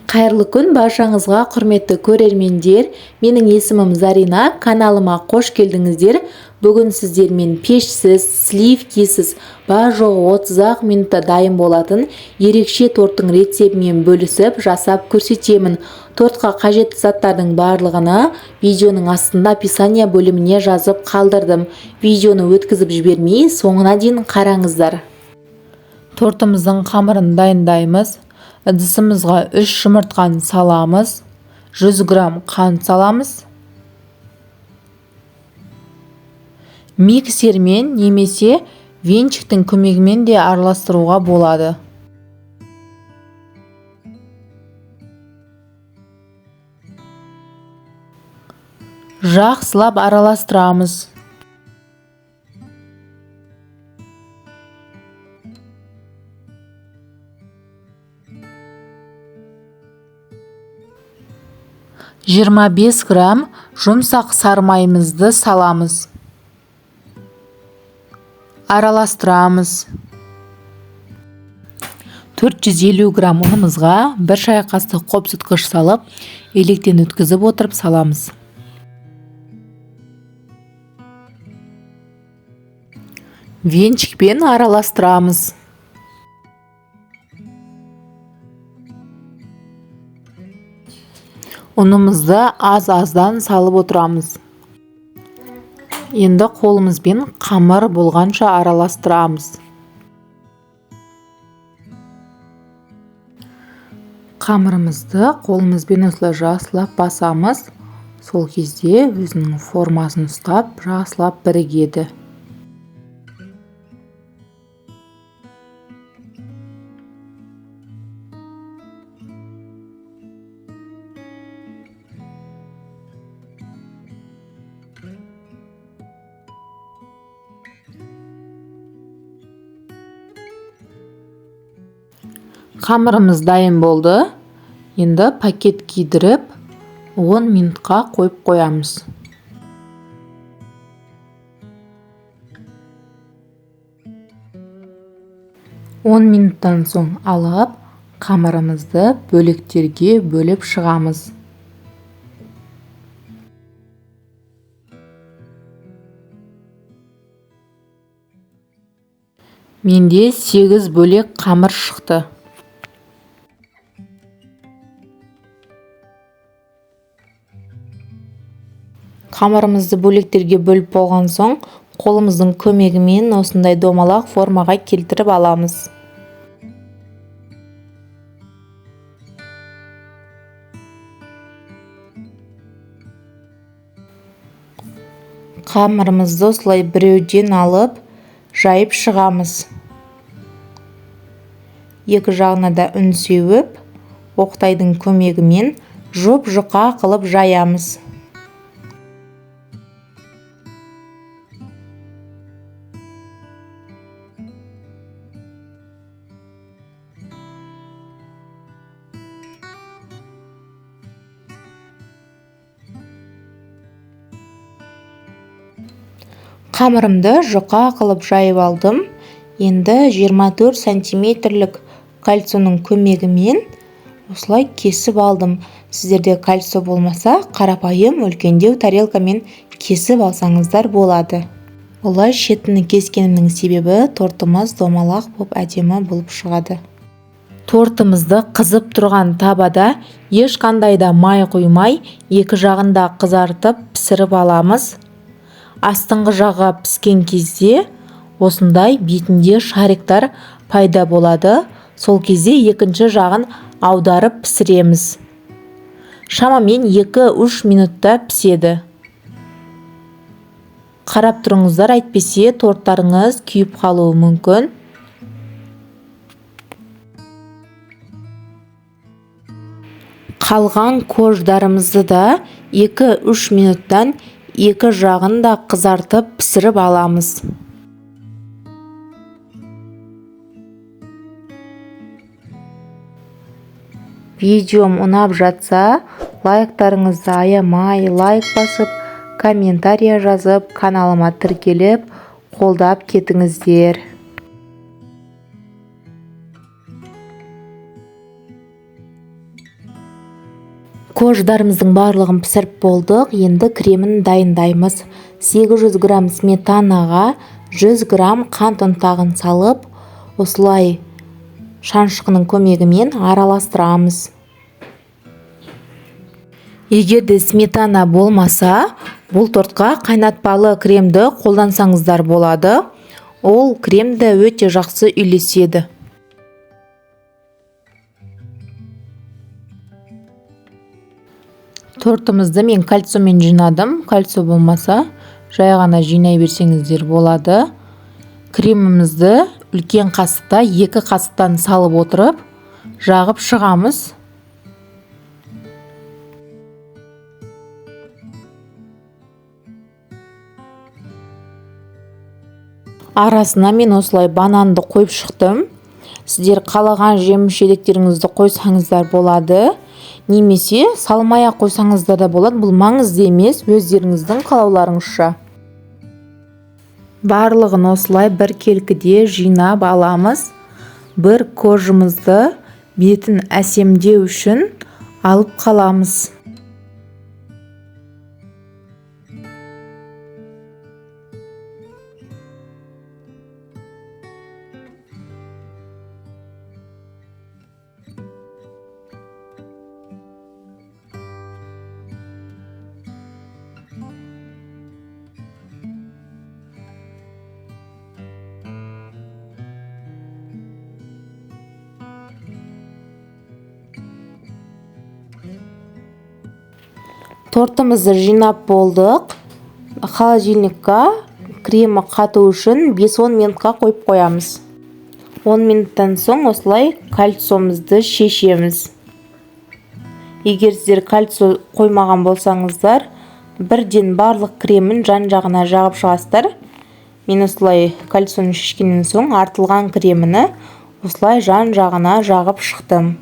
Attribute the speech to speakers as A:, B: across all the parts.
A: Қайырлы күн баршаңызға, құрметті көрермендер. Менің есімім Зарина, каналыма қош келдіңіздер. Бүгін сіздермен пешсіз, сливкисіз, бар жоғы 30-ақ минутта дайын болатын ерекше торттың рецептімен бөлісіп, жасап көрсетемін. Тортқа қажетті заттардың барлығына видеоның астында описание бөліміне жазып қалдырдым. Видеоны өткізіп жібермей, соңына дейін қараңыздар. Тортымыздың қамырын дайындаймыз. Ыдысымызға 3 жұмыртқаны саламыз, 100 грамм қант саламыз. Миксермен немесе венчиктің көмегімен де араластыруға болады. Жақсылап араластырамыз. 25 грамм жұмсақ сары майымызды саламыз. Араластырамыз. 450 грамм ұнымызға 1 шай қасық қопсытқыш салып, електен өткізіп отырып саламыз. Венчикпен араластырамыз. Ұнымызды аз-аздан салып отырамыз. Енді қолымызбен қамыр болғанша араластырамыз. Қамырымызды қолымызбен осылай жақсылап басамыз. Сол кезде өзінің формасын ұстап, жақсылап бірігеді. Қамырымыз дайын болды. Енді пакет кидіріп 10 минутқа қойып қоямыз. 10 минуттан соң алып, қамырымызды бөліктерге бөліп шығамыз. Менде 8 бөлек қамыр шықты. Қамырымызды бөліктерге бөліп болған соң, қолымыздың көмегімен осындай домалақ формаға келтіріп аламыз. Қамырымызды осылай біреуден алып, жайып шығамыз. Екі жағына да үн сеуіп, оқтайдың көмегімен жұп-жұқа қылып жаямыз. Қамырымды жұқа қылып жайып алдым. Енді 24 сантиметрлік кольцоның көмегімен осылай кесіп алдым. Сіздерде кольцо болмаса, қарапайым үлкендеу тарелкамен кесіп алсаңыздар болады. Олай шетіні кескенімнің себебі тортымыз домалақ боп әдемі болып шығады. Тортымызды қызып тұрған табада ешқандай да май құймай, екі жағын да қызартып пісіріп аламыз. Астыңғы жағы піскен кезде осындай бетінде шариктар пайда болады. Сол кезде екінші жағын аударып пісіреміз. Шамамен 2-3 минутта піседі. Қарап тұрыңыздар, әйтпесе торттарыңыз күйіп қалуы мүмкін. Қалған корждарымызды да 2-3 минуттан екі жағын да қызартып пісіріп аламыз. Видеом ұнап жатса, лайктарыңызды аямай, лайк басып, комментария жазып, каналыма тіркеліп, қолдап кетіңіздер. Корждарымыздың барлығын пісіріп болдық. Енді кремін дайындаймыз. 800 грамм сметанаға 100 грамм қант ұнтағын салып, осылай шанышқының көмегімен араластырамыз. Егер де сметана болмаса, бұл тортқа қайнатпалы кремді қолдансаңыздар болады. Ол крем де өте жақсы үйлеседі. Тортымызды мен кольцомен жинадым. Кольцо болмаса, жай ғана жинай берсеңіздер болады. Кремімізді үлкен қасықта 2 қасықтан салып отырып, жағып шығамыз. Арасына мен осылай бананды қойып шықтым. Сіздер қалаған жеміс жидектеріңізді қойсаңыздар болады. Немесе салмай-ақ қойсаңыздар да болады. Бұл маңызды емес, өздеріңіздің қалауларыңызша. Барлығын осылай бір келкіде жинап аламыз. Бір коржымызды бетін әсемдеу үшін алып қаламыз. Тортымызды жинап болдық. Холодильникқа кремі қату үшін 5-10 минутқа қойып қоямыз. 10 минуттан соң осылай кольцомызды шешеміз. Егер сіздер кольцо қоймаған болсаңыздар, бірден барлық кремін жан-жағына жағып шығасыздар. Мен осылай кольцоны шешкеннен соң артылған креміні осылай жан-жағына жағып шықтым.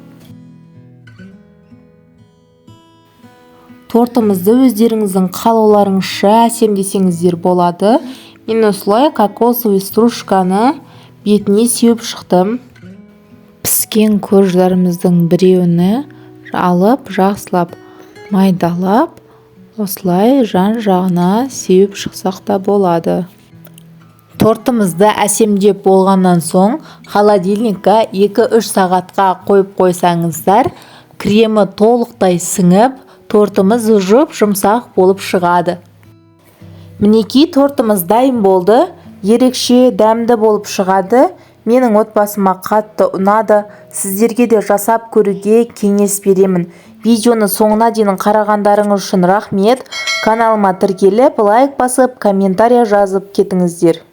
A: Тортымызды өздеріңіздің қалауларыңызша әсемдесеңіздер болады. Мен осылай кокосовый стружканы бетіне сеуіп шықтым. Піскен корждарымыздың біреуіні алып, жақсылап майдалап, осылай жан-жағына сеуіп шықсақ та болады. Тортымызды әсемдеп болғаннан соң холодильникке 2-3 сағатқа қойып қойсаңыздар, кремі толықтай сіңіп, тортымыз жұп-жұмсақ болып шығады. Мінекей тортымыз дайын болды. Ерекше дәмді болып шығады. Менің отбасыма қатты ұнады. Сіздерге де жасап көруге кеңес беремін. Видеоны соңына дейін қарағандарыңыз үшін рахмет. Каналыма тіркеліп, лайк басып, комментария жазып кетіңіздер.